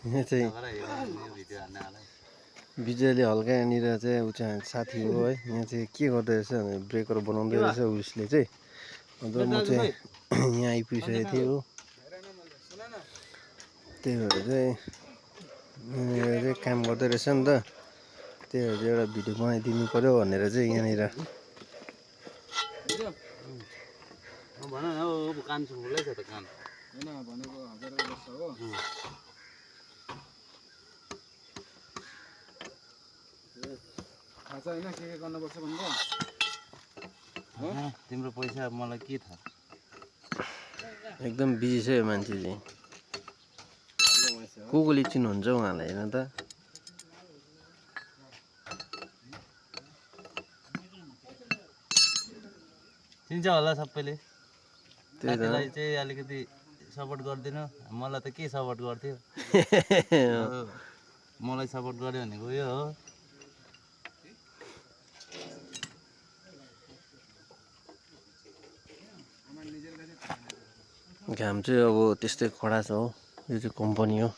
यहाँ चाहिँ विजयले हल्का यहाँनिर चाहिँ ऊ चाहिँ साथी हो है। यहाँ चाहिँ के गर्दै रहेछ भने ब्रेकर बनाउँदै रहेछ उसले चाहिँ। अन्त म चाहिँ यहाँ आइपुगिसकेको थिएँ हो। त्यही भएर चाहिँ यहाँनिर चाहिँ काम गर्दै रहेछ नि त। त्यही भएर एउटा भिडियो बनाइदिनु पऱ्यो भनेर चाहिँ यहाँनिर भन न हो कान ठुलै छ त कान हैन भनेको 1000 वर्ष हो थाहा छ हैन के गर्नुपर्छ भनेर तिम्रो पैसा मलाई के थाहा एकदम बिजी छ यो मान्छे चाहिँ। को कोले चिन्नुहुन्छ उहाँलाई हेर्न त। चिन्छ होला सबैले साथीलाई चाहिँ अलिकति सपोर्ट गर्दिनु मलाई त के सपोर्ट गर्थ्यो मलाई सपोर्ट गर्यो भनेको यो हो घाम चाहिँ अब त्यस्तै कडा छ हो। यो चाहिँ कम्पनी हो।